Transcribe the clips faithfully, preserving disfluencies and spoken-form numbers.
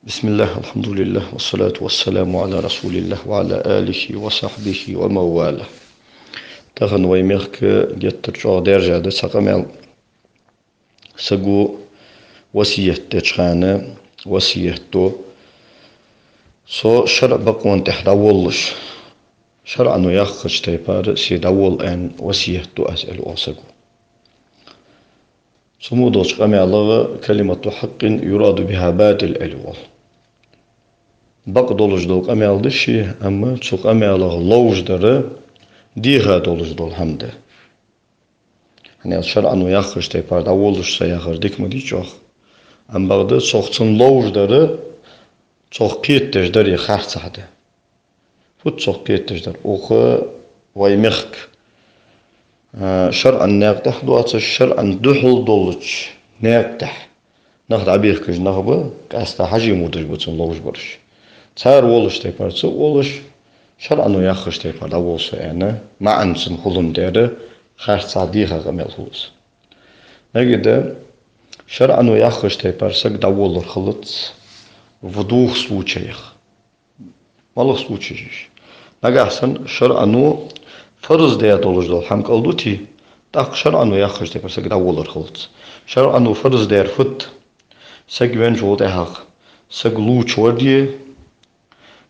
بسم الله، الحمد لله، والصلاة والسلام على رسول الله وعلى آله وصحبه ومن والاه. Тахан вай мехка геттара чӀоагӀа даьржа да цхьа къамаьл. Саго васкет деча хана васкет ду: «Со шарӀа бакъонна тӀехьа дӀаволалуш, шарӀано яхача тайпара се дӀаволалу», — аьнна васкет ду аз, аьле вола саго. Цу мо долча къамаьлах «كلمة حق يراد بها باطل», — аьле вола. Бакъ долаш дола къамаьл да ший, амма цу къамаьлах ловш дар деха долаш дола хӀама да. ХӀана аьлча шарӀано яхача тайпара дӀаволалуш со яхар дика ма дий чӀоагӀа. Амма бакъда цох цунна ловш дар, цох кхетадеш дар е харцахьа да. Фуд цох кхетадеш дар? Укх вай мехка, а, шарӀан наькъа тӀа доацаш, шарӀан духьал долча наькъа тӀа нах дӀабехкаш нах ба, къаьстта хьажий мурдаш ба цунна ловш бараш. Цар волалуш тайпара ца волалуш, шарӀано яхача тайпара дӀаволалу со аьнна, маӀан цун хулам дера, харцахьа деха къамаьл хул из. Мегаргда, шарӀано яхача тайпара саг дӀаволалур хилац в двух случаях. МалагӀа случай я уж? Нагахьа санна шарӀано фарз даь долаш дола хӀама кӀалдутий, тӀаккха шарӀано яхача тайпара саг дӀаволалур хилац. ШарӀано фарз даьр фуд? Саг венначул тӀехьагӀа саг лувчавар де,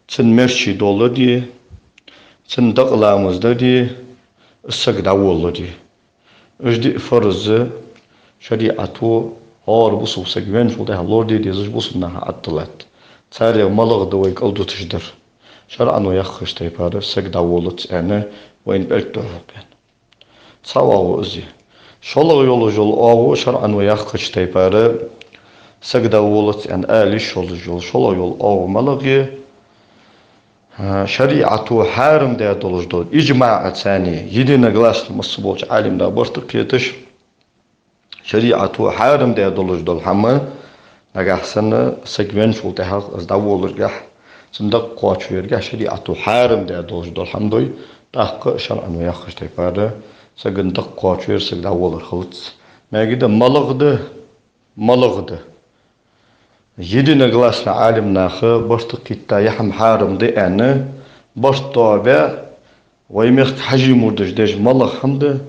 цун мерчи долар де, цун дакъа ламаз дар де, из саг дӀаволалур де. Уж диъ фарз шариӀато хӀара бусалба саг венначул тӀехьагӀа лораде дезаш бусалба наха Ӏаддалад. Царех малагӀа да вай кӀалдуташ дар? ШарӀано яхача тайпара саг дӀаволалуц аьнна, вайна пӀелг тӀа хьокхаенна. Цхьа оагӀув из я. ШоллагӀа йолаш йола оагӀув, шарӀано яхача тайпара саг дӀаволалуц аьнна ала йиш йолаш йола шоллагӀа йола оагӀув малагӀа я? А, шариӀато хьарам даь долаш дола, иджмаӀаца, единогласно масса болча Ӏалимнаха барт а кхеташ, шариӀато хьарам даь долаш дола хӀама, нагахьа санна саг венначул тӀехьагӀа из дӀаволалургахьа, цун дакъа кхоачавергахьа шариӀато хьарам даь долаш дола хӀама дой, тӀаккха шарӀано яхача тайпара саган дакъа кхоачавер, саг дӀаволалур хилац. Мегаргда, малагӀа да, малагӀа да единогласно Ӏалимнаха барт а кхийтта, ер хӀама хьарам да аьнна, барт тоабаь, вай мехка хьажий мурдаш деш малагӀа хӀама да?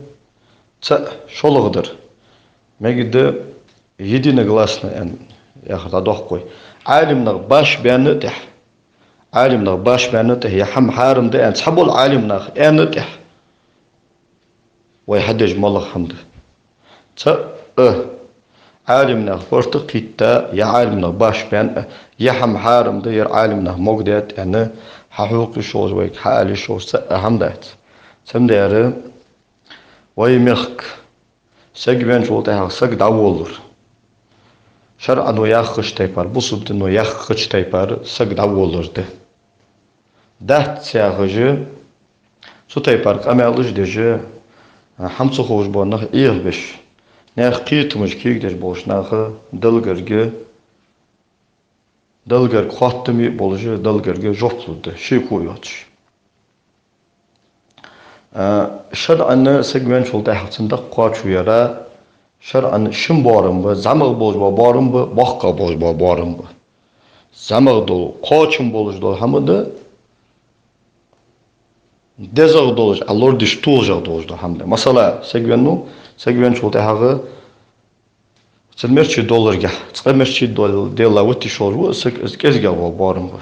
ЦаӀ, шоллагӀа дар. Мегаргда, единогласно аьнна яхар дӀадоаккх вай. Ӏалимнах башха баьнна а тӀехьа, Ӏалимнах башха баьнна а тӀехьа, ер хӀама хьарам да аьнна цхьабола Ӏалимнаха аьнна а тӀехьа, вай хьадеш малагӀа хӀама да? ЦаӀ, Ӏалимнаха барт а кхийтта, е Ӏалимнах башха баьнна а, ер хӀама хьарам да, ер Ӏалимнаха могадаьд аьнна, хьахьокха йиш йолаш, вайга хьаала йиш йолаш цаӀ хӀама дац. Цудухьа вай мехка саг венначул тӀехьагӀа саг дӀаволалур, шарӀано яхача тайпара, бусалба дино яхача тайпара саг дӀаволалур да. Дац яхаш, цу тайпара къамаьлаш деш, хӀама ца ховш бола нах Ӏехабеш, наьха кхетамаш кегадеш болча наха Далла гарга, Далла гарга хоттаме а болаш, Далла гарга жоп лургда, шеко йоацаш. А, шарӀан саг венначул тӀехьагӀа цун дакъа кхоачавера, шарӀан шин боарам ба: зӀамагӀа болаш бола боарам ба, боккхагӀа болаш бола боарам ба. ЗӀамагӀа дола, кхоачам болаш дола хӀама да, дезагӀа долаш, Ӏа лорадеш толашагӀа долаш дола хӀама да. Масала, саг веннав, саг венначул тӀехьагӀа цун мерчи долларгахьа цкъа мерчи дол-, делла вита йиш йолаш ва саг, из кӀезигагӀа бола боарам ба.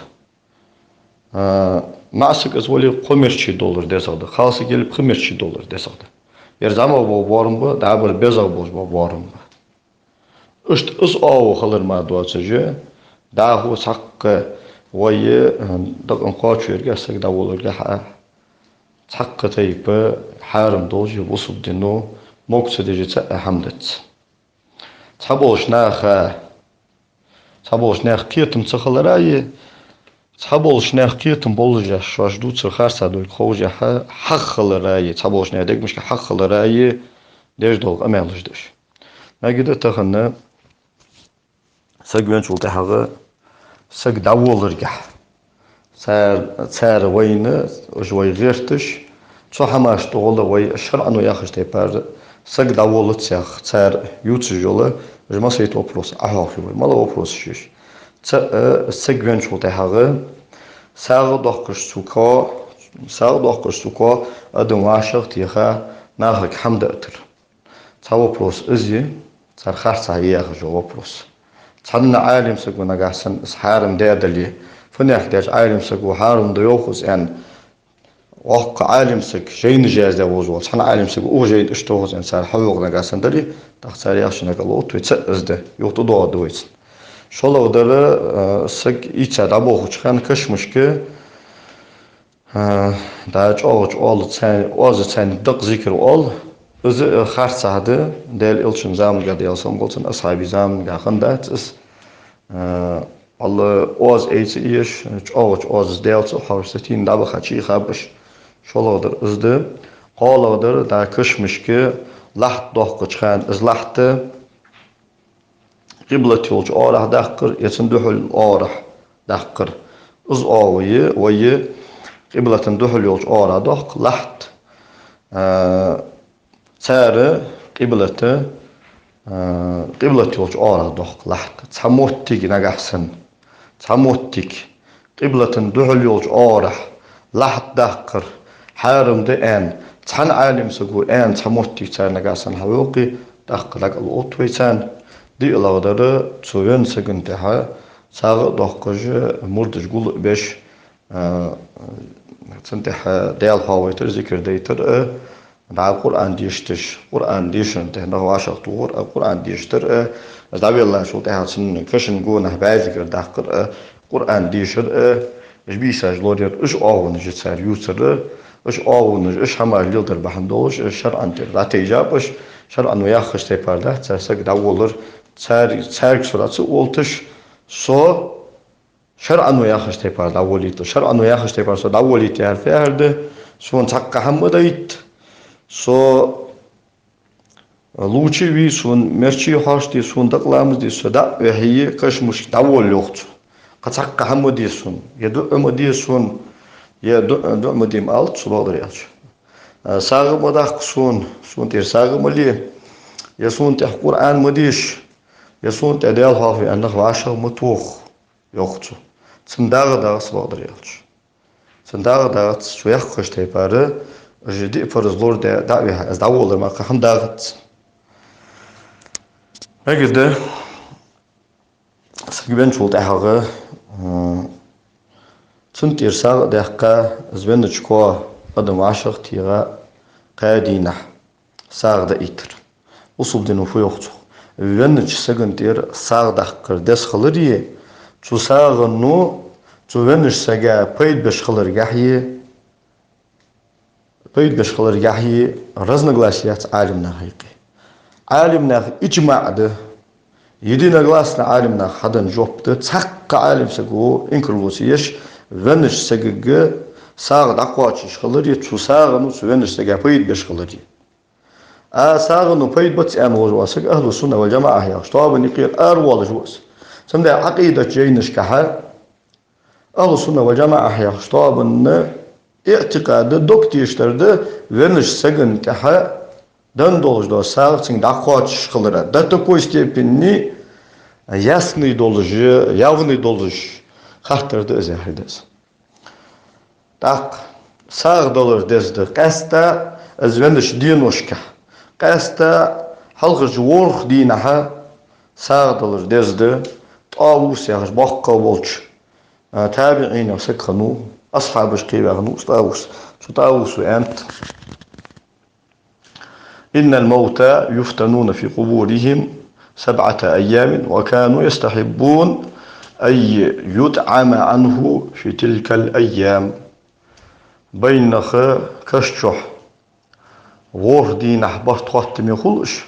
А, маӀа саг из вале, кхо мерчи доллар дезагӀа да, кхалсаг яле, пхи мерчи доллар дезагӀа да. Ер зӀамагӀа бола боарам ба, дӀабар безагӀа болаш бола боарам ба. Иштта из оагӀув хилар мара доацаш, дӀахо цхьаккха вай, а, дакъа кхоачавергахьа, саг дӀаволалургахьа, цхьаккха тайпа хьарам долаш, бусалба дино мога ца деш цаӀ хӀама дац. Цхьаболча наха, цхьаболча наьха кхетам ца хилара е, цхьаболча наьха кхетам боллашехь, шоаш дувцар харцахьа долга ховшехь, хьагӀ хилара е, цхьаболча наьха дегашка хьагӀ хилара е, деш дола къамаьлаш деш. Мегаргда, тахан саг венначул тӀехьагӀа саг дӀаволалургахьа, цар, цар вайна, уж вай гӀерташ, цу хӀамашта гӀолла вай шарӀано яхача тайпара саг дӀаволалуц яхаш, цар ювцаш йола, уж массайтта вопрос Ӏохьоахаю вай. МалагӀа вопросаш я уж? ЦаӀ, саг венначул тӀехьагӀа сагӀа доаккхаш цу коа, сагӀа доаккхаш цу коа адам вӀашагӀтеха, нахага хӀама даьттар. Цхьа вопрос из я, цар харцахьа яхаш йола вопрос. Цхьанна Ӏалим саго нагахьа санна из хьарам даь дале, фуннагӀа деча Ӏалим саго хьарам да йоах из аьнна, воккха Ӏалим саг, жайнаш яздаь волаш вола цхьан Ӏалим саго укх жайна иштта йоах из аьнна, цар хьавоагӀа нагахьа санна дале, тӀаккха цар яхачун кӀал оттавой, цаӀ из да, юха тӀадоагӀаргда вай цунна. ШоллагӀа дар, э, саг ийца дӀаболхача хана кашамашка, э, да, чӀоагӀача оалаца, оазаца дакъа зикар оал, из, э, харцахьа да, Даьла Элчан заманга, Даьла салам хилда цунна, асхьабий заманга хиннадац из. Э, валлахӀи, оаз айца еш, чӀоагӀача оазаца Даьла цо хьовш, сатийна дӀабаха чуйихьаб уж. ШоллагӀа дар из да. КхоалагӀа дар, да, кашамашка лахьт доаккхача хана, из лахьт къиблат йолча оагӀорахьа даккхар, е цунна духьал оагӀорахьа даккхар. Из оагӀув я, вай къиблата духьал йолча оагӀорахьа доаккх лахьт. Э, цар къиблата, э, къиблат йолча оагӀорахьа доаккх лахьт. Цхьа моттиг нагахьа санна, цхьа моттиг къиблата духьал йолча оагӀорахьа лахьт даккхар хьарам да аьнна, цхьан Ӏалим саго аьнна цхьа моттиг цар нагахьа санна хьавоаккхе, тӀаккха дӀакӀал оттавой царна. ДиълагӀа дар, цу веннача сагана тӀехьа сагӀа а доаккхаш, мурдаш гул а беш, а, цунна тӀехьа Даьла хьоахавайтар, зикар дайтар а, дӀа Къуръан дешийташ, Къуръан дешарна тӀехьа нах вӀашагӀтохар а, Къуръан дешийтар а, из дӀавеллачул тӀехьа цунна кашан гонахьа бӀаь зикар даккхар а, Къуръан дешар а, уж бийсаш лораяр, уж оагӀонаш я цар ювцар а, уж оагӀонаш, уж хӀамаш леладар бахьан долаш, уж шарӀан тӀера дӀатайжаб уж, шарӀо яхача тайпара дац цар саг дӀаволлар, цар, царга со дӀа ца волийташ, со шарӀо яхача тайпара дӀаволийта. ШарӀо яхача тайпара со дӀаволийта яхар фу яхар да? Сона цхьаккха хӀама ма дайта. Со лувча а вий, сона мерчи хьош де, сона дакъа ламаз де, со дӀа а вихье, кашамашка дӀаволла йоах цо. Кхы цхьаккха хӀама ма де сона, е дуӀа ма де сона, е дуӀа, дуӀа ма де ма алац цо, бакъдар аьлча. А, сагӀа ма даккха сона, сона тӀера сагӀа ма ле, е сона тӀехьа Къуръан ма деша, е сона тӀа Даьла хьоахаве аьнна нах вӀашагӀ ма тоха, йоах цо. Цунна дагӀа дац, бакъдар аьлча. Цунна дагӀа дац, цо яхача тайпара, уж диъ парз лорадаь дӀа а вихьа, из дӀаволлар мара кхы хӀама дац. Мегаргда, саг венначул тӀехьагӀа, м, цунна тӀера сагӀа а даьккха, из веннача коа адам вӀашагӀтеха, кхаь дийнахьа сагӀа даийтар. Усулдино фу йоах цох? Веннача сагана тӀера сагӀа даккхар деза хиларе, цу сагӀано цу веннача сага пайда беш хиларгахьеи, пайда беш хиларгахьеи разногласи яц Ӏалимнаха юкъе. Ӏалимнаьха иджмаӀ да, единогласно Ӏалимнаха хьаденна жоп да, цхьаккха Ӏалим саго инкарло ца еш, веннача сагага сагӀа дӀакхоачаш хиларе, цу сагӀано цу веннача сага пайда беш хиларе. А сагӀано пайда бац аьнна волаш вола саг ахӀлу сунна вал джамаӀа яхача тоабан юкъера аравоалаш ва из. Цудухьа Ӏакъидата жайнашкахьа ахӀлу сунна вал джамаӀа яхача тоабан иӀтикъад да, дог тешар да, веннача сагана тӀехьа денна долаш дола сагӀа цунга дӀакхоачаш хилар, до такой степени ясный долаш, явный долаш хаттар да из яхар да из. ТӀаккха сагӀа далар деза да къаьстта из веннача деношка, къаьстта хьалхарча ворхӀ дийнахьа сагӀа далар деза да. ТӀавус яхаш боккха болча, а, табиӀинех саг хиннав, асхьабашка кхийна ваьхнав из ТӀавус. Цу ТӀавусо аьннад: إن الموتى يفتنون في قبورهم سبعة أيام وكانوا يستحبون أن يطعم عنه في تلك الأيام. Байна нах каш чу ворхӀ дийнахьа барт хоттаме хул уж.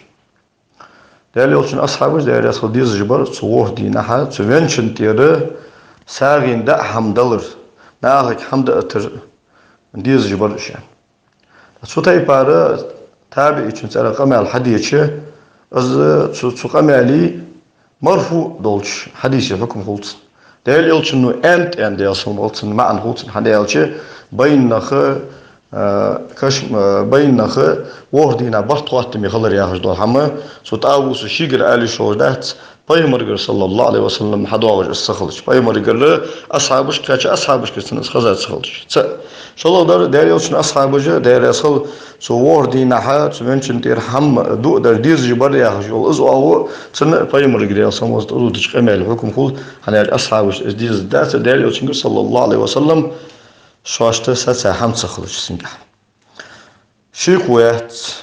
Даьла Элчан асхьабаш, Даьла раьза хилва, дезаш бар цу ворхӀ дийнахьа цу веннача тӀера сагӀийна даа хӀама далар, нахага хӀама даийтар дезаш бар уж. Цу тайпара табиӀийчун цӀерагӀа къамаьл хьадеча, из цу, цу къамаьла марфуӀ долча хьадиса хьукам хул цун. Даьла Элчано аьннад аьнна, Даьла салам хилда цунна, маӀан хул цун, хӀана аьлча, байна нах, а, каш-, а, байна нах ворхӀ дийнахьа барт хоттаме хилар яхаш дола хӀама, цу ТӀавуса шийгара ала йиш йолаш дац, Пайхамарагара, саллаллаху Ӏалайхи ва саллам, хьадоагӀаш из ца хилча, пайхамарагара асхьабашка кхаьча, асхьабашка цун из хеза ца хилча. ЦаӀ. ШоллагӀдар, Даьла Элчан асхьабаша, Даьла раьза хилва, цу ворхӀ дийнахьа цу венначун тӀера хӀама дуадар дезаш бар яхаш йола из оагӀув, цунна пайхамарагара, Даьла салам хилда цунна, озадача къамаьла хьукам хул, хӀана аьлча асхьабаша из дезаш дац, Даьла Элчангара, саллаллаху Ӏалайхи ва саллам, шоашта саца хӀама ца хилча цунга. Шеко яц,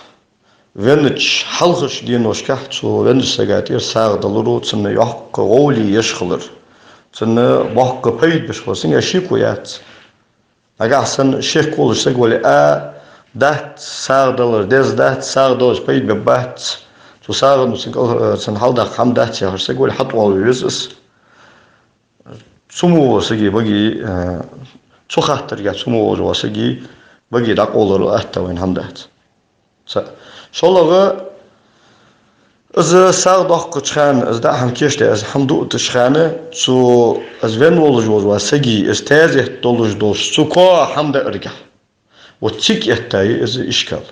веннача хьалхарча деношкахь цу веннача сага тӀера сагӀа даларо цунна йоккха гӀовли еш хилар, цунна боккха пайда беш хилар, цунга шеко яц. Нагахьа санна шек волаш саг вале а, дац сагӀа далар, деза дац сагӀа даларца пайда бергбац, цу сагӀано цунга, цунна хьалдаккха хӀама дац яхаш саг вале, хьатӀавоалаве веза из. Цу мо волча сага баге, э, цу хаттарга цу мо волча сага баге дӀакъовлар атта вайна хӀама дац. ЦаӀ. ШоллагӀа, из сагӀа доаккхача хана, из даа хӀама кийчдаь, из хӀама дуатача хана, цу, из венна волаш волча сага, из таьзет долаш долча цу коа хӀама дааргахь, вот цига эттай из ишкал.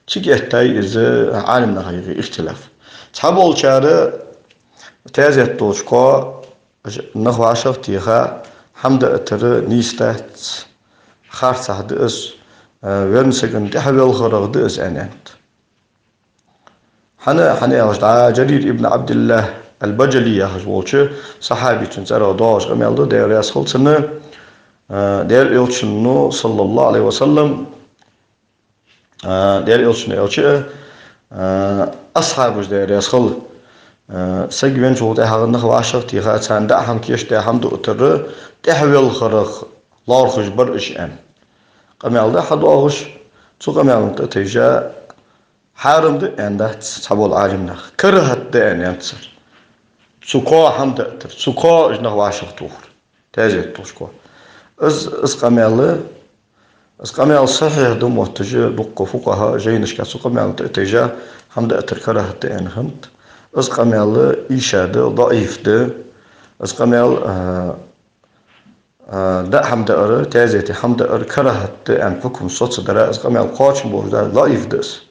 Цига эттай из Ӏалимнаха юкъе ихтилаф. Цхьаболчар таьзет долча коа нах вӀашагӀтеха, хӀама даатар нийса дац, харцахьа да из, э, веннача сагана тӀехьавелхарах да из аьннад. ХӀана, хӀана аьлча дӀа Джарир ибн Ӏабдиллахь аль-Баджали яхаш волча сахьабечун цӀерагӀа доагӀаш къамаьл да, Даьла раьза хилва цунна, э, Даьла Элчано, саллаллаху Ӏалайхи ва саллам, а, Даьла Элчано аьлча, а, асхьабаша, Даьла раьза хилва, а, саг венначул тӀехьагӀа нах вӀашагӀтеха, царна даа хӀама кийчдаь, хӀама дуатар тӀехьавелхарах лоархӀаш бар уж аьнна. Къамаьл да хьадоагӀаш, цу къамаьла тӀа а тайжа, хьарам да аьнна дац цхьабола Ӏалимнаха, карахӀат да аьнна даьннад цар. Цу коа хӀама даатар, цу коа уж нах вӀашагӀтохар. Таьзет долча коа. Из, из къамаьл, из къамаьл сахьихь да мотташ дуккха фукъахӀа жайнашка цу къамаьла тӀа а тайжа, хӀама даатар карахӀат да аьнна хиннад. Из къамаьл ийша да, даӀиф да. Из къамаьл, а, а, даа хӀама даар, таьзете хӀама даар карахӀат да аьнна хьукам соцадар, из къамаьл кхоачам болаш да, даӀиф да из.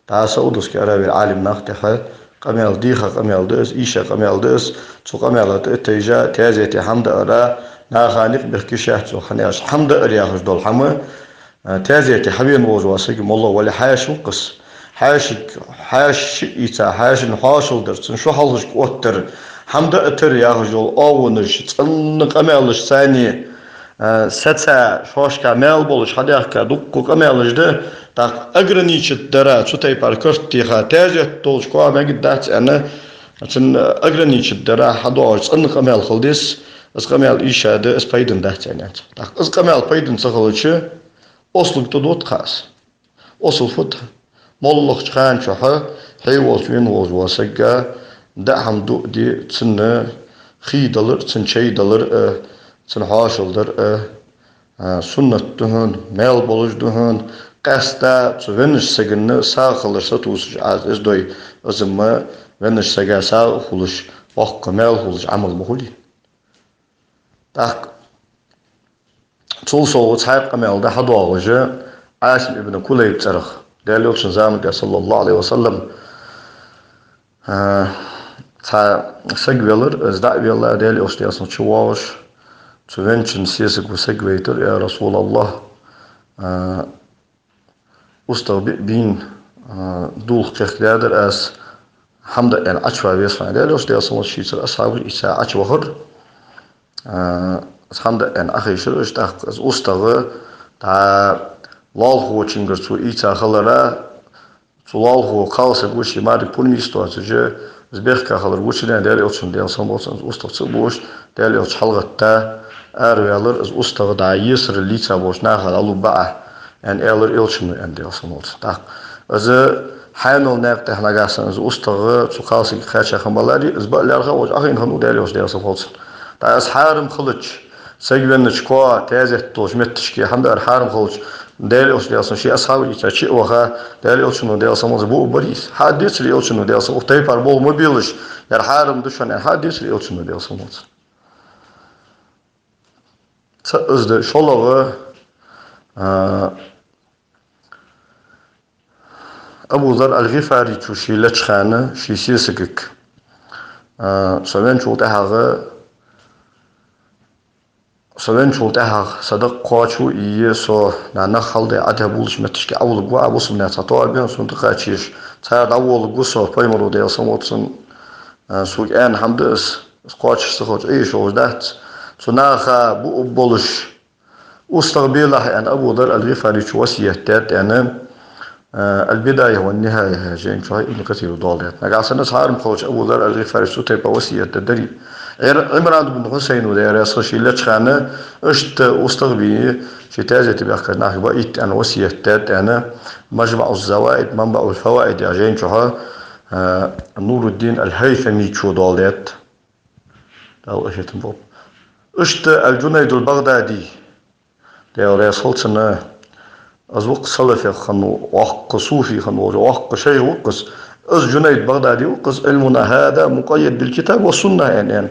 ДӀа Саудовски Аравера Ӏалимнах тӀехьа къамаьл дийха къамаьл да из, ийша къамаьл да из, цу къамаьла тӀа а тайжа, таьзете хӀама даар, наха никъ бехке шаьхцо хӀана аьлча, хӀама даар яхаш дола хӀама, а, таьзете хьавена волаш саг моллагӀа вале, хьаьша ва-кх из. Хьаьшага, хьаьша шиъ ийца, хьаьшан хьоашалдар, цун шу хьалхашка оттадар, хӀама даатар яхаш йола оагӀонаш, цӀена къамаьлаш царна, а, саца, шоашка маьл болаш хьадаьхка дуккха къамаьлаш да, тӀаккха ограничить дара, цу тайпара карт теха, таьзет долча коа мегаргдац аьнна, цунна ограничить дара хьадоагӀаш цӀена къамаьл хила деза, из къамаьл ийша да, из пайдана дац аьнна даьннад. ТӀаккха из къамаьл пайдана ца хилча, ослуг тӀадода-кх из. Осал фуд? МоллагӀча хана чухь хье волча, вена волча сага даа хӀама дуаде, цунна хий далар, цунна чай далар а, цунна хьоашалдар а, а, суннат да хьона, маьл болаш да хьона, къаьстта цу веннача сагана сагӀа хилар сатувсаш Ӏа из дой, из-м веннача сага сагӀа а хулаш, боккха маьл хулаш Ӏамал ма хулий. ТӀаккха цул совгӀа цхьаькха къамаьл да хьадоагӀаш Ӏасим ибн Кулайба цӀерагӀа, Даьла Элчан заманга, саллаллаху Ӏалайхи ва саллам, а, цхьа саг велар, из дӀа а велла, Даьла Элча, Даьла салам хилда цунна, чувоагӀаш, цу венначун сесаго саг вайтар: «Я РасулаллахӀ, а, устагӀа биъ бийна, а, дулх кхехкадаьдар аз, хӀама даа аьнна Ӏочува веза хьо». Даьла Элча, Даьла салам хилда цунна, цар асхьабаш ийца Ӏочувахар, а, хӀама даа аьнна Ӏохайшар уж. ТӀаккха из устагӀа дӀа лоалахочунгара цо ийца хилара, цу лоалахочун кхалсаго ший маьрага пурам йисте доацаш, из бехка хилар гучадаьнна, Даьла Элчано, Даьла салам хилда цунна, из устагӀа ца а бувш, Даьла Элча хьалгӀетта, араваьлар, из устагӀа дӀа есарал лийца болча наха дӀалургба Ӏа, аьнна, аьлар Элчано, аьнна, Даьла салам хилда цунна. ТӀаккха из хьаьнала наькъа тӀа нагахьа санна из устагӀа цу кхалсага кхаьча хинна баларе, из баа лаьрхӀа а волаш Ӏохайна хиннав Даьла Элча, Даьла салам хилда цунна. ТӀаккха из хьарам хилча, саг веннача коа, таьзет долча метташка хӀама даар хьарам хилча, Даьла Элча, Даьла салам хилда цунна, ший асхьабаш ийца чу а ваха, Даьла Элчано, Даьла салам хилда цунна, буаргбарий из? Хьадувцарий Элчано, Даьла салам хилда цунна, укх тайпара болх ма белаш, ер хьарам да шоана аьнна, хьадувцарий Элчано, Даьла салам хилда цунна? ЦаӀ из да. ШоллагӀа, а, Абу Зарр аль-ГӀифаречо ше леча хана ший сесагага: А, со венначул тӀехьагӀа, со венначул тӀехьагӀа са дакъа кхоачаш а ийя, со нах хьалде Ӏадехьа болча метташка Ӏовулларгва, а бусалба наьха цхьа тоаба я сона тӀакхача езаш. Цар дӀаволларгва со, пайхамара, Даьла салам хилда цунна, а, сога аьнна хӀама да из, из кхоачаш ца хилча Ӏе йиш йолаш дац. Цу наха буъ болаш, устагӀа белахь, аьнна, Абу Зарр аль-ГӀифарийчо васкет даьд, аьнна, а, «Аль-Бидая ва-н-Нихьая» жайна чу Ибн Касира доаладаьд. Нагахьа санна из хьарам хилча, Абу Зарр аль-ГӀифарийчо цу тайпара васкет дергдарий. Ӏир-, Ӏимран ибн Хьусайна, Даьла раьза хилва цунна, ший лечкъа хана, иштта устагӀа бий, ший таьзете баьхка нахага баийта, аьнна, васкет даьд, аьнна, «МажмаӀу-з-Заваид, Манбаъу-ль-Фаваид» яхача жайна чу, а, Нуруддин аль-ХӀайтамийчо доаладаьд. Дала къахетам болба. Иштта аль-Джунайд аль-БагӀдади, Даьла раьза хилва цунна, из ва-кх салафех хинна, воккха суфи хинна волаш, воккха шайх ва-кх из. Из Джунайд БагӀдади ва-кх из: «علمنا هذا مقيد بالكتاب والسنة», аьнна, аьнна.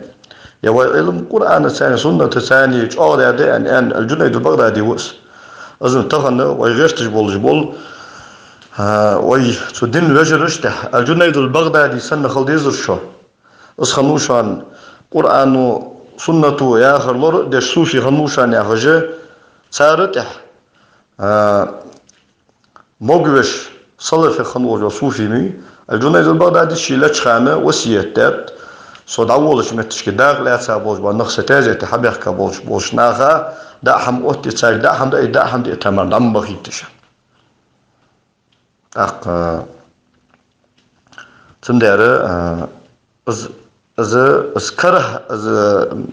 Е вай Ӏилма Къуръанаца, Суннатаца чӀоагӀдаь да, аьнна, аьнна, аль-Джунайд аль-БагӀдади ва из. Из тахан вай гӀерташ болаш бола, а, вай цу дина вежарашта тӀехьа аль-Джунайд аль-БагӀдади санна хила дезар шо. Из хиннав шоана Къуръано, Суннато яхар лорадеш суфи хиннав шоана яхаш, цар тӀехьа, а, могавеш салафех хинна волаш вола суфи ма вий. Аль-Джунайд аль-БагӀдадис ший лечкъа хана васкет даьд: со дӀаволлача метташка дакъа лаьца болаш бола нах, са таьзете хьабаьхка болаш болча наха даа хӀама оттаде, царга даа хӀама даа, даа хӀама диа тамар дӀа ма бахийташ. ТӀаккха цудухьа, а, из, из, из карахӀ, из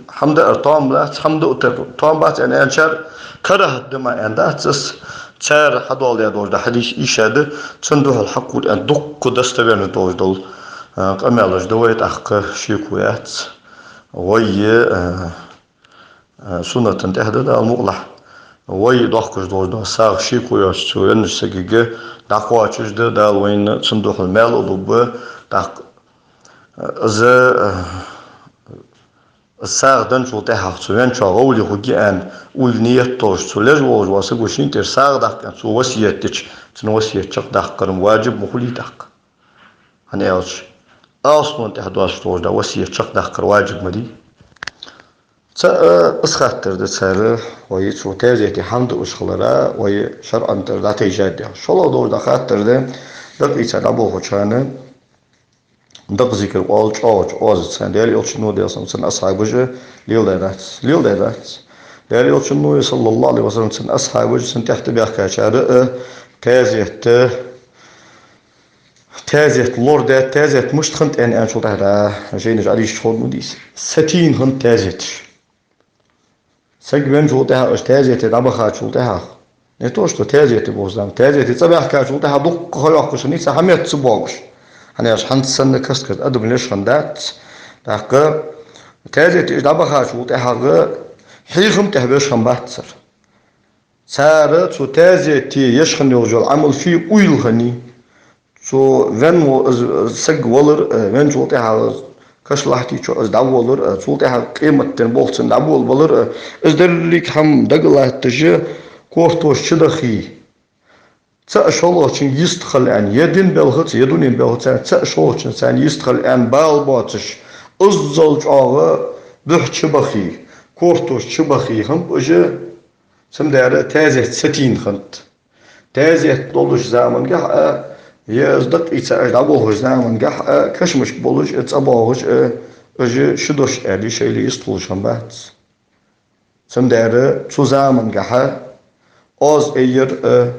хӀама даар тоам бац, хӀама дуар тоам бац аьнна аьнначар карахӀат да ма аьннадац из. Цар хьадоаладаь долаш дола хьадис ийша да, цун духьал хьакхувр аьнна дуккха достоверно долаш дола, а, къамаьлаш да вай тӀаккха шеко яц. Вай, а, Э, суннатан тӀехьа да, Дала мукъалахь. Вай дохкаш долаш дола сагӀа шеко йоацаш цу веннача сагага дӀакхоачаш да, Дала вайна цун духьал маьл а лургба. ТӀаккха, э, из, э, сагӀа денначул тӀехьагӀа цу венначоа гӀовли хургья аьнна, уйла, ният долаш, цу леш волаш вола саго шийна тӀера сагӀа даккха аьнна цо васкет дича, цун васкет чакхдаккхар-м важиб ма хулий тӀаккха. ХӀана аьлча, алсмон тӀехьа доацаш долаш дола васкет чакхдаккхар важиб ма дий. Цхьа, э, из хаттар да цар, вай цу таьзете хӀама дуаш хилара, вай шарӀан тӀара дӀатайжад яхаш. ШоллагӀа долаш дола хаттар да, дакъа ийца дӀаболхача хана, дакъа зикар оал чӀоагӀача оазаца. Даьла Элчано, Даьла салам хилда цунна, асхьабаша леладаь дац, леладаь дац. Даьла Элчано, саллаллахӀу Ӏалайхи ва саллам, цун асхьабаша, цун тӀехьа тӀабаьхкачар а, э, таьзете, таьзет лорадаьд, таьзет мишта хиннад аьнна аьнначул тӀехьагӀа, жайнаш Ӏадийшача ховргда вайна из. Сатийна хиннад таьзеташ. Саг венначул тӀехьагӀа, уж таьзете дӀабахачул тӀехьагӀа. Не то что таьзете боху зама, таьзете цӀабаьхкачул тӀехьагӀа дуккха ха йоаккхаш хиннай, цхьа хӀама ца богаш. ХӀана аьлча хӀанз санна каст-каста адам леш хиннадац. ТӀаккха таьзете уж дӀабахачул тӀехьагӀа хьехам тӀехьа беш хиннабац цар. Цар цу таьзете еш хинна йолаш йола Ӏамал фу я уйла хиннай. Цу венна во-, из, из саг валар, э, венначул тӀехьагӀа каша лахьтийчо из дӀаволлар, э, цул тӀехьагӀа къематден болх цунна дӀаболабалар, э, из деррига хӀама дага латташ, кортош чудахе, цаӀ шоллагӀчунга йистхила аьнна, е дина балхаца, е дунен балхаца, цаӀ шоллагӀчунца йистхила аьнна бала боацаш, иззал чӀоагӀа буьхь чубахе, кортош чубахе хиннаб уж, цудухьа таьзет сатийна хиннад. Таьзет долча замангахьа а, е из дакъа ийца уж дӀаболхача замангахьа а, кашамашка болаш а, цӀабоагӀаш а, уж ши дош аьле, шоайла йистхулаш хиннабац. Цудухьа цу замангахьа оаз айяр а,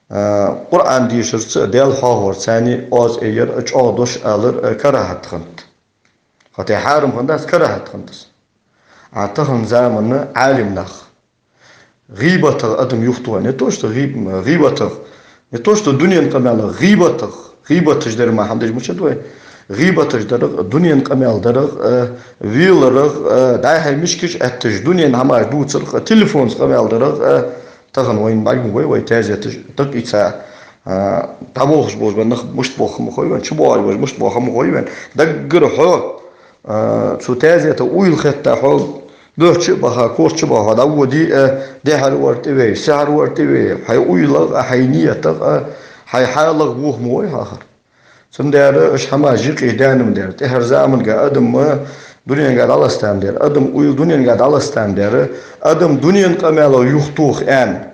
а, Къуръан дешарца а, Даьла хьоахорца а оаз айяр а, чӀоагӀа дош алар а карахӀат хиннад. ХӀаьта хьарам хиннадац, карахӀат хиннад из. А тахан заман Ӏалим нах гӀийбатах адам юхатохаш, не то что гӀий-, гӀийбатах, не то что дунен къамаьлах, гӀийбатах, гӀийбаташ дар ма хӀама деш мичад вай, гӀийбаташ дарах, дунен къамаьл дарах, э, веларах, э, дӀай-хьай мишкаш Ӏетташ, дунен хӀамаш дувцарах, э, телефонца къамаьл дарах, э, тахан вайна бӀарг ма бой вай таьзеташ дакъа ийца, а, дӀаболхаш болаш бола нах мишта бола ха ма хой вайна, чубоагӀаш болаш мишта бола ха ма хой вайна. Даггара хьо, а, цу таьзета уйла хетта хьо буьхьа чу а баха, корта чу а баха, хьо дӀаводе а, дехьара вар тӀавей, сехьара вар тӀавей, хьай уйлах а, хьай ниятах а, хьай хьалах вуха ма вой хьахар. Цудухьа уж хӀамаш юкъе даьнна ма дар. ТӀехьара заманга адам дуненга дӀаласта ма дар. Адам уйла дуненга дӀаласта ма дар. Адам дунен къамаьлах юхатоха аьнна.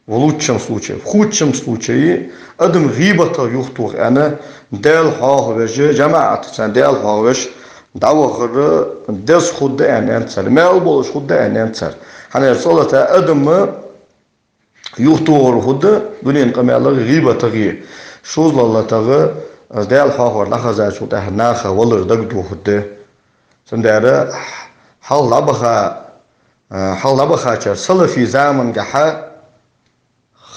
В лучшем случае. В худшем случае адам гӀийбатах юхатоха аьнна, Даьла хьоахавеш, жамаӀатаца Даьла хьоахавеш, дӀавахар деза хургда аьнна аьннад цар. Маьл болаш хургда аьнна аьннад цар. ХӀана аьлча цӀагӀа латта адам юхатохар хургда дунен къамаьлах, гӀийбатах, шозлагӀа латтагӀа, из Даьла хьоахавар дӀахезачул тӀехьагӀа наха валар дагадохаргда. Цудухьа хьалха дӀабаха, а, хьалха дӀабахачар салафий замангахьа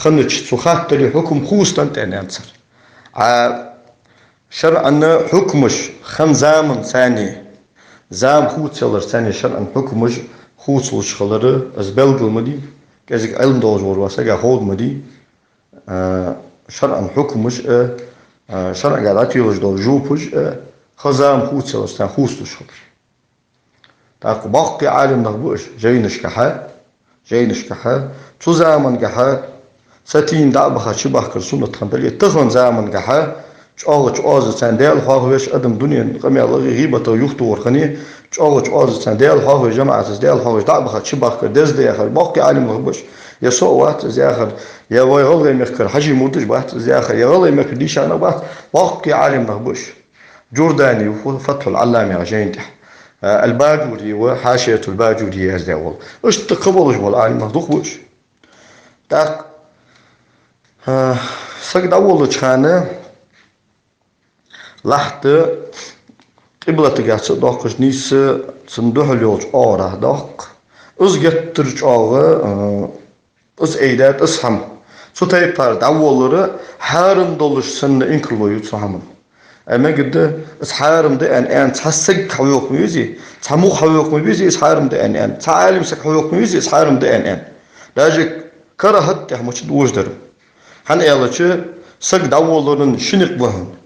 хиннача цу хаттара хьукам хувцаденнад аьнна аьннад цар. А шарӀан хьукмаш хинна заман царна, зама хувцаялар царна шарӀан хьукмаш хувцалуш хилар, из белгала ма дий, кӀезига Ӏилма долаш волча сага ховш ма дий, а, шарӀан хьукмаш, а, а, шарӀага дӀателаш дола жопаш, а, хинна зама хувцаялар царна хувцалуш хилар. ТӀаккха боккхий Ӏалимнах ба уж жайнашкахьа, жайнашкахьа. Цу замангахьа сатийна дӀа а баха чубахкар суннат хинна дале, тахан замангахьа чӀоагӀача оазаца Даьла хьоахавеш, адам дунен къамаьлах, гӀийбатах юхатохар хинна, чӀоагӀача оазаца Даьла хьоахавеш, жамаӀатаца Даьла хьоахавеш дӀа а баха чубахкар деза да яхар боккхий Ӏалимнах ба уж. Е со а вац из яхар, е вай ГӀалгӀай мехкара Хьажий Мурдаш бац из яхар, е ГӀалгӀай мехка дийшаннар бац, боккхий Ӏалимнах ба уж. Джурдани ва Фатхьул-Ӏаллам яха жайна тӀа. А, Аль-Баджури ва Хьашиятуль-Баджури яздаь вола. Иштта кхы болаш бола Ӏалимнах дукха ба уж. ТӀаккха, а, саг дӀаволлача хана лахьт къиблатагахьа ца доаккхаш, нийсса цунна духьал йолча оагӀорахьа доаккх. Из геттара чӀоагӀа, а, из айдаьд из хӀама. Цу тайпара дӀаволлар хьарам долаш санна инкарло ю цу хӀаман. Ай мегаргда, из хьарам да аьнна, аьнна, цхьа саг хьавоаккха ма везий, цхьа мугӀ хьавоаккха ма везий, из хьарам да аьнна, аьнна. Цхьа Ӏалим саг хьавоаккха ма везий, из хьарам да аьнна, аьнна. Даже карахӀат тӀехьа мича дожадар. ХӀана аьлча, саг дӀаволларан ши никъ ба хьона.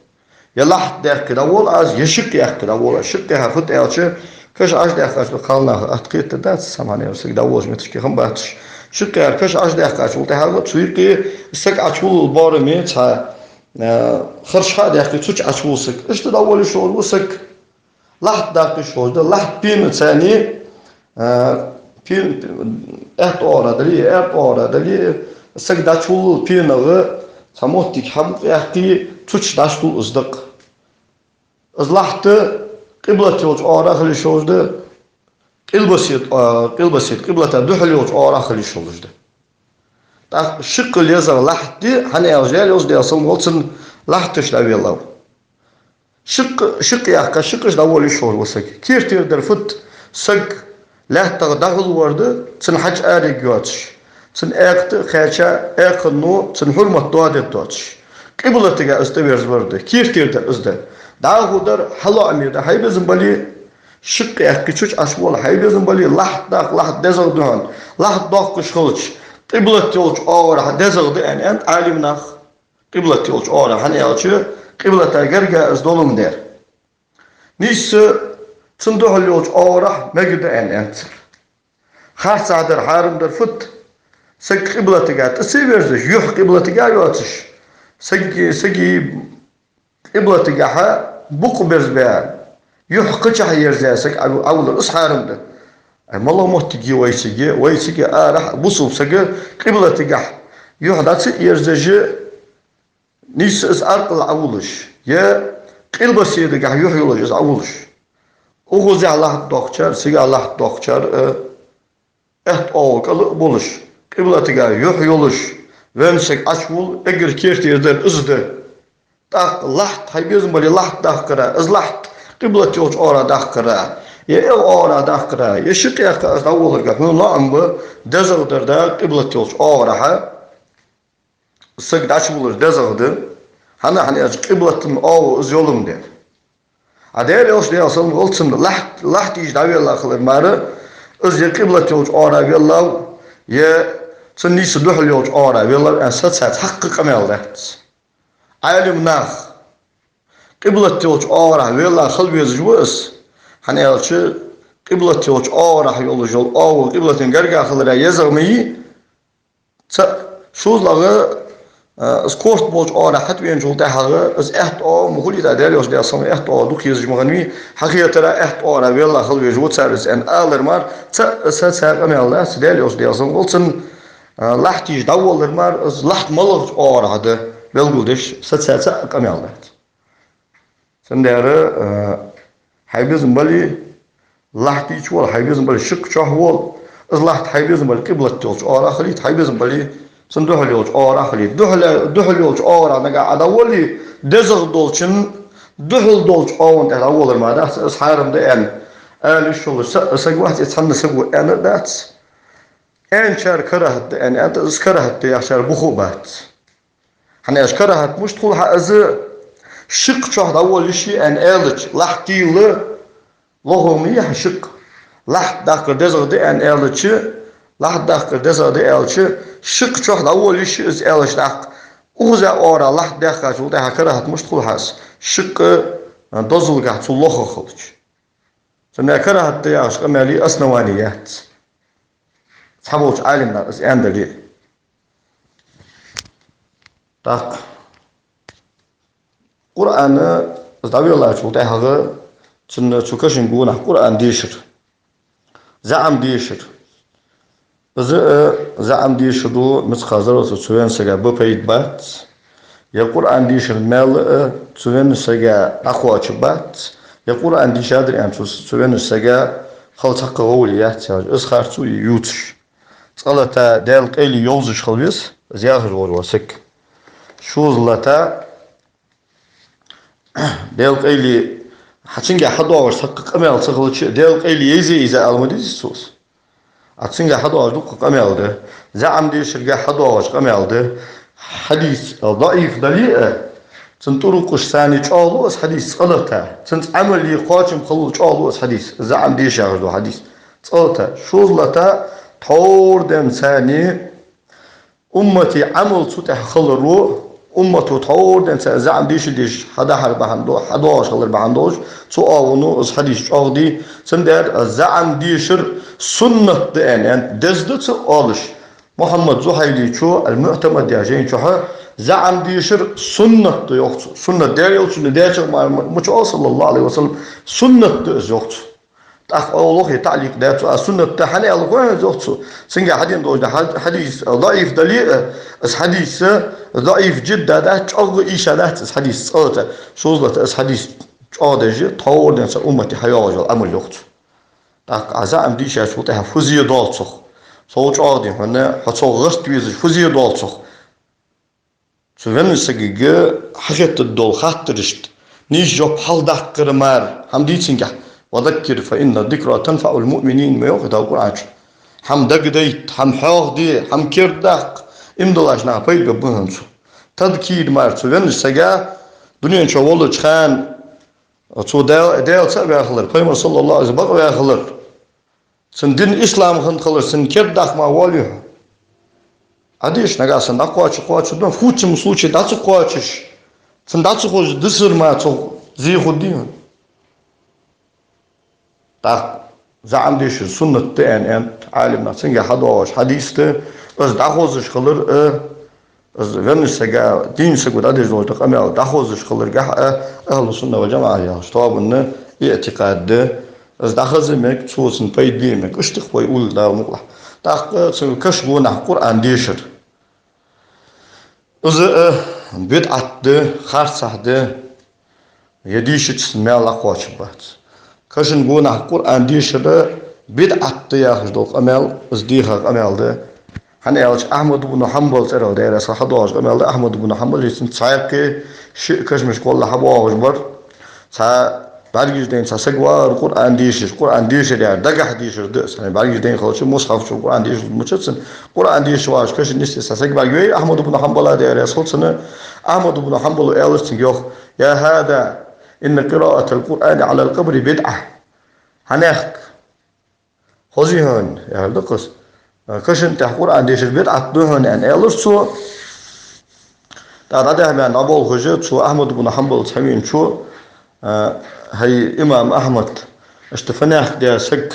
Е лахьт даьккхе дӀаволла аз, е шикъ яьккхе дӀаволла аз. Шикъ яхар фуд аьлча, каш Ӏочудаьккхача, кхалнаха атта кхетаргдац, сама нера саг дӀаволлаш метрашка хам бацаш. Шикъ яхар каш Ӏочудаьккхачул тӀехьагӀа цу юкъе саг Ӏочувуллал боараме цхьа, а, харш хьа а даьккхе, цу чу Ӏочувулл саг. Иштта дӀаволла йиш йолаш ва саг. Лахьт даккха йиш йолаш да, лахьт пенаца, а, пен-, аьтта оагӀорахьа дале, аьрда оагӀорахьа дале, саг дӀачувуллал пенагӀа, цхьа моттиг хьабукъ яьккхе, цу чу дӀачувулл из дакъа. Из лахьт къиблат йолча оагӀорахьа хила йиш йолаш да, къилбаседа, а, къилбаседа, къиблата духьал йолча оагӀорахьа хила йиш йолаш да. ТӀаккха шикъал езагӀа лахьт да, хӀана аьлча Даьла Элча, Даьла салам хилда цунна, лахьташ дӀавеллав. Шикъ, шикъ яьккха, шикъаш дӀаволла йиш йолаш ва саг. Кертера дар фуд, саг лаьттах дӀахьулвар да, цун хьаж арайга йоацаш, цун аькхта а кхаьча, аькханно цун хьурмат доадергдоацаш. Къиблатага из тӀаверзавар да, кертера дар из да. ДӀахо дар хьалоӀаме да, хьай безам бале, шикъ яьккхе, цу чу Ӏочуволла, хьай безам бале, лахьт даккха, лахьт дезагӀа да хьона. Лахьт доаккхаш хилча, къиблат йолча оагӀорахьа дезагӀа да аьнна, аьннад Ӏалимнаха. Къиблат йолча оагӀорахьа, хӀана аьлча, къиблата гарга из доландаь. Нийсса цунна духьал йолча оагӀорахьа мегаргда аьнна, аьннад цар. Харцахьа дар, хьарам дар фуд, саг къиблатага тӀа ца верзаш, юхь къиблатага йоацаш, саг, сага къиблатагахьа букъ берзабаь, юхь кхычахьа ерзаяь саг Ӏов-, Ӏовуллар, из хьарам да. Ай, малагӀа моттиг я вайцига, вайцига арахьа бусалба саг къиблатагахьа юхь дӀа ца ерзаеш, нийсса из аркъал Ӏовуллаш, е къилбаседагахьа юхь йолаш из Ӏовуллаш. Укхазахьа лахьт доаккхачар, цигахьа лахьт доаккхачар, э, аьтта оагӀув кӀал а болаш, къиблатага юхь йолаш, венна саг Ӏочувулл, эггара кертера дар из да. ТӀаккха лахьт, хьай безам бале, лахьт даккхара, из лахьт къиблат йолча оагӀорахьа даккхара, е эгӀа оагӀорахьа даккхара, е шикъ яьккха из дӀаволларга хьона лоӀам ба, дезагӀа дар да къиблат йолча оагӀорахьа саг дӀачувуллар дезагӀа да, хӀана, хӀана аьлча къиблата оагӀув из йоландаь. А Даьла Элча, Даьла салам хилда цунна, лахьт, лахьт ийша дӀавелла хилар мара, из е къиблат йолча оагӀорахьа веллав, е цунна нийсса духьал йолча оагӀорахьа веллав аьнна сацаца хьакха къамаьл дац. Ӏалимнаха къиблат йолча оагӀорахьа велла хила везаш ва из, хӀана аьлча къиблат йолча оагӀорахьа йолаш йола оагӀув къиблата гарга хилара езагӀа ма йий, цхьа шозлагӀа Э, из корта болча оагӀорахьа хьатӀавеначул тӀехьагӀа, из аьтта оагӀув ма хулий, Даьла Элча, Даьла салам, аьтта оагӀув дукха езаш ма хиннавий, хьахетар, аьтта оагӀорахьа велла хила везаш ва цар из аьнна алар мара, цаӀ а саца къамаьл дац, Даьла Элча, Даьла салам хилда цунна, э, лахьта тӀа дӀаволлар мара, из лахьта малагӀча оагӀорахьа да белгалдеш саца цаӀ а къамаьл дац. Цудухьа, э, хьай безам бале, лахьта тӀа вола, хьай безам бале, шикъ чу вола, из лахьта хьай безам бале, къиблат йолча оагӀорахьа хилийта, хьай безам бале, цунна духьал йолча оагӀорахьа хилийта. Духьал, духьал йолча оагӀорахьа нагахьа Ӏа дӀаволле, дезагӀа долчун духьал долча оагӀон тӀа дӀаволлар мара дац, из хьарам да аьнна ала йиш йолаш са-, саг вац, из цхьанне саго аьнна а дац. Аьнначар карахӀат да аьнна аьннад, из карахӀат да яхачар бух а бац. ХӀана аьлча карахӀат мишта хул хьа из, шикъ чу дӀаволла йиш я аьнна аьлча, лахьта тӀа лохагӀа ма йий хьа шикъ. Лахьта даккхар дезагӀа да аьнна аьлча, лахьта даккхар дезагӀа да аьлча, шикъ чу дӀаволла йиш я из аьлча даккха, укхаза оагӀорахьа лахьта даьккхачул тӀехьагӀа карахӀат мишта хул хьа из, шикъ, э, дозалгахьа цул лохагӀа хилча. Цудухьа карахӀат да яхача къамаьла основани яц. Цхьаболча Ӏалимнаха из аьнна дале а. ТӀаккха Къуръан из дӀавеллачул тӀехьагӀа цунна цу каша гонахьа Къуръан дешар, заӀам дешар. Из а заӀам дешаро мискъал зарратаца цу веннача сага ба пайда бац, е Къуръан дешара маьл а цу веннача сага дӀакхоачаш бац, е Къуръан дийшадар аьнна цу, цу веннача сага хала цхьаккха гӀолла яц яхаш, из харцо е ювцаш. Цкъа-латта Даьла къайле йовзаш хила веза из яхаш вола саг. Шозза-латта Даьла къайле, хьа цунгахьа хьадоагӀаш цхьаккха къамаьл ца хилча, Даьла къайле йовза-йовза ала ма дезий цо из. А цунгахьа хьадоагӀаш дукха къамаьл да. ЗаӀам дешаргахьа хьадоагӀаш къамаьл да. Хьадис даӀиф дале а, цун тӀурукъаш санна чӀоагӀлу из хьадис цкъа-латта. Цунца Ӏамал е кхоачам хилалу чӀоагӀлу из хьадис. ЗаӀам деша яхаш дола хьадис. Цкъа-латта. Шозза-латта тхьовра денз царна уммата Ӏамал цу тӀа хиларо, уммато тхьовра денз цар заӀам деша-деша хьадахьар бахьан до-, хьадоагӀаш хилар бахьан долаш, цу оагӀоно из хьадис чӀоагӀдий, цудухьа заӀам дешар суннат да аьнна, аьнна, деза да ца оалаш. Мухьаммад Зухьайлечо «Аль-МуӀтамад» яхача жайна чухьа заӀам дешар суннат да йоах цо. Суннат Даьла Элчано даьча мара ма чу оал, саллаллахӀу Ӏалайхи ва саллам, суннат да из йоах цо. ТӀаккха оалаш е таӀликъ даьд цо, а суннат да хӀана аьлар хой хьона из йоах цо. Цунга хьадена долаш да хьа-, хьадис даӀиф дале а, из хьадис даӀиф жидда дац, чӀоагӀа ийша дац из хьадис цкъа-латта. Шозза-латта из хьадис чӀоагӀдеш я тхьовра денз цар уммата хьайоагӀаш йола Ӏамал йоах цо. ТӀаккха Ӏа заӀам дийшачул тӀехьагӀа фу зе доал цох? Сов чӀоагӀдий хьона, хьо цох гӀерта везаш фу зе доал цох? Цу веннача сагага хьахеташ дола хаттарашта нийса жоп хьалдаккхар мара, хӀама дий цунгахьа. «وذكر فإن الذكرى تنفع المؤمنين» ма йоахий Дала Къуръан чу. ХӀама дагадайта, хӀама хьоахаде, хӀама кердадаккха, иман долча наха пайда бергба хьона цо. Тазкир мара цу веннача сага дунен чу волча хана цо Даьла, Даьла цаӀ ваь хилар, Пайхамар, саллаллахӀу Ӏалайхи ва саллам, бакъ ваь хилар, цун дин ислам хинна хилар, цунна кердадаккха мара воаллий хьо? Ӏа деша, нагахьа санна дӀакхоачаш, кхоачаш да, хӀанз случай дӀа ца кхоачаш, цунна дӀа ца хозаш дисар мара цох зе хургдий хьона? ТӀаккха заӀам дешар суннат да аьнна, аьннад Ӏалимнаха, цунга хьадоагӀаш хьадис да, из дӀахозаш хилар а, из веннача сага, дийнача саго дӀадеш долаш да къамаьл дӀахозаш хиларгахьа а, ахӀлу сунна вал жамаӀа яхача тоабан иӀтикъад да. Из дӀахаза мег, цо цунна пайда бе мег. Иштта вай уллув Дала мукъалахь. ТӀаккха цу каша гонахьа Къуръан дешар. Из а бидӀат да, харцахьа да, е дийшача цун маьл дӀакхоачаш бац. Каша гонахьа Къуръан дешар бидӀат да яхаш дола къамаьл, из дийха къамаьл да. ХӀана аьлча Ахьмад ибн Хьанбал цӀерагӀа, Даьла раьза хилва, хьадоагӀаш къамаьл да. Ахьмад ибн Хьанбал из цхьаькха ши-, кашамашка гӀолла хьабоагӀаш бар. Цхьа бӀаргаш дайна цхьа саг вар Къуръан дешаш, Къуръан дешар яр, дагахьа дешар да из. ХӀана бӀаргаш дайна хилча, мусхьаф чу Къуръан дешар мичад цун, Къуръан дешаш вар кашан нийсса цхьа саг бӀаргавайра Ахьмад ибн Хьанбала, Даьла раьза хилва цунна. Ахьмад ибн Хьанбала аьлар цунга йоах: «يا هذا، إن قراءة القرآن على القبر بدعة». ХӀанехк, хозий хьона, яхар да-кх из, каша тӀа Къуръан дешар бидӀат да хьона, аьнна, аьлар цо. ТӀаккха дӀадехьа-бехьа дӀаболхаш, цу Ахьмад ибн Хьанбалаца хьавеначо: «ХӀай имам Ахьмад, иштта фанехк даь саг,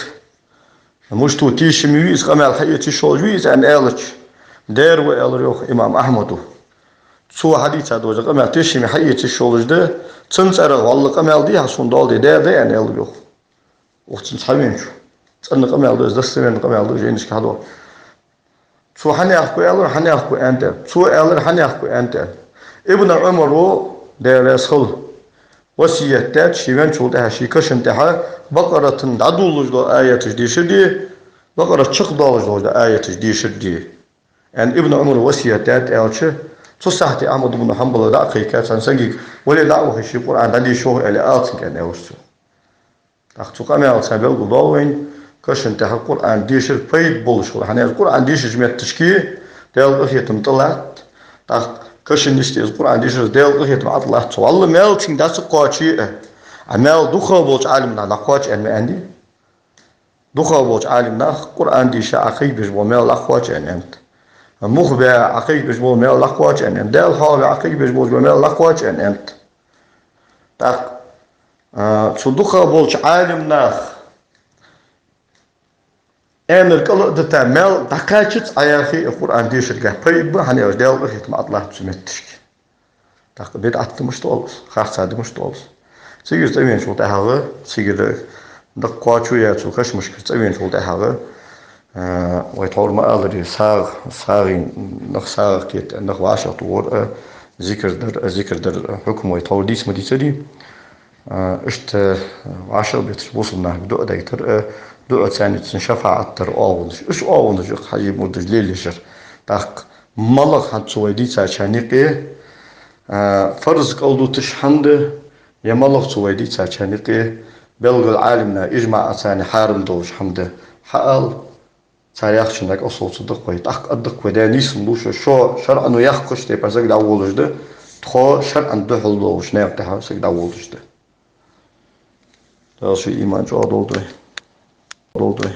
мишта ва, тийша ма вий из, къамаьл хьаэца йиш йолаш вий из?» аьнна аьлча, «Дера ва», аьлар йоах имам Ахьмада. Цо хьадийца дола къамаьл тешаме хьаэца йиш йолаш да, цун цӀерагӀа вӀалла къамаьл дий хьа сона дола де, да, да, аьнна аьлар йоах. Укх цун цхьа венчо. ЦӀена къамаьл да из, достоверни къамаьл да из, жайнашка хьадоагӀа. Цо хьанехко аьлар, хьанехко аьннад. Цо аьлар, хьанехко аьннад. Ибн Ӏумара, Даьла раьза хилва, васкет даьд ший венчул тӀехьа, ший каша тӀехьа Бакъарата дӀадоладеш дола аяташ дешар де, Бакъарат чакхдоалаш дола аяташ дешар де. Аьнна Ибн Ӏумара васкет даьд аьлча, цу сахьате Ахьмад ибн Хьанбала дӀа а кхайка, цхьан сагага: «Вале, дӀа а вахе, ший Къуръан дӀадеша йоах», — аьле, ала цунга, аьнна, аьлар цо. ТӀаккха цу къамаьлаца белгалдоал вайна, каша тӀехьа Къуръан дешар пайда болаш хилар. ХӀана аьлча Къуръан дешача метташка Даьла къахетам тӀалатт. ТӀаккха каша йисте из Къуръан дешар, Даьла къахетам ӀотӀалатт цо. ВӀалла маьл цунга дӀа ца кхоаче а, а маьл дукхагӀа болча Ӏалимнаха дӀакхоач аьнна ма аьннадий. Дукхагӏа болча Ӏалимнаха Къуръан деша Ӏокхайкабеш бола маьл дӀакхоач аьнна аьннад. Мух бе Ӏокхайкабеш бола маьл дӀакхоач аьнна аьннад. Даьла хьоахаве Ӏокхайкабеш болча маьл дӀакхоач аьнна аьннад. ТӀаккха, а, цу дукхагӏа болча Ӏалимнаха аьннар кӀал а дита, маьл дӀакхачац Ӏа яхе а, Къуръан дешаргахь пайда ба, хӀана аьлча Даьла къахетам ӀотӀалатт цу метташка. ТӀаккха бидӀат да мишта оал из, харцахьа да мишта оал из. Цига из цӀавеначул тӀехьагӀа, цига дакъа кхоачо яц цу кашамашкара цӀавеначул тӀехьагӀа, а, вай тхьовра ма аллара, сагӀа, сагӀийна, нах сагӀа кхета, нах вӀашагӀтохар а, зикар дар а, зикар дар а хьукам вай тхьовра дийца ма дийцарий. А, иштта вӀашагӀбетташ бусалба нахага дуӀа дайтар а, дуӀа царна цун шафаӀат дар оагӀонаш. Уж оагӀонаш укх хьажий мурдаш лелаеш яр. ТӀаккха малагӀа хӀанз цу вай дийцачарна юкъе, а, фарз кӀалдуташ хӀама да, е малагӀа цу вай дийцачарна юкъе белгала Ӏалимнаха ижмаӀаца хьарам долаш хӀама да, хьаала, цар яхачунна кӀалсовцаргда-кх вай, тӀаккха аргда-кх вай, да, нийсалуш шо, шарӀо яхача тайпара саг дӀаволалуш да, тхо шарӀан духьал долча наькъа тӀа саг дӀаволалуш да. Дала шун иман чӀоагӀа долда вай. Долда вай.